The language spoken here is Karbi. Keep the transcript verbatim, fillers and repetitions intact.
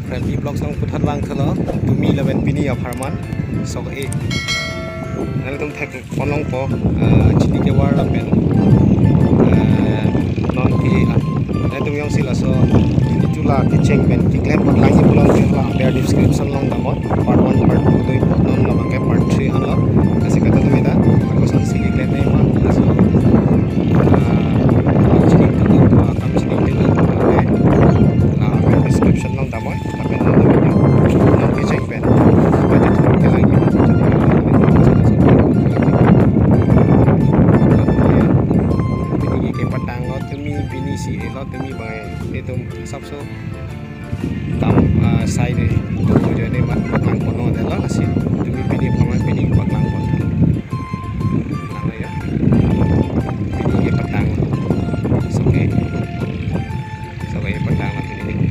Friendly Vlogs along puthot vangthulo, tumi lapen pini apharman. So, eh, nangtum thekponlongpo, ah, chini kevar lapen, ah, non ke, ah, nangtum jongsi laso chini chula kecheng pen keklem paklangji pulote la aber description along damnon, part one, part two do-ikpo, non labang ke part three anlo. Lasi kadokave ta, ako sansi keklem nangma, laso, ah, chini kedo, ah, kam chini kedo, eh, la aber description along damnon. Lapen non video, non kecheng pen. Baca tuh kita lagi, baca tuh kita lagi. Pini kepatanglo, tumi pini si-etlo, tumi bang itum asapso kam, ah, sai de. Tuh jadi mat paklangponlo delo, lasi tumi pini apharman pini paklangpon. Lang ya. Pini kepatanglo. Soke. Soke patanglo pini.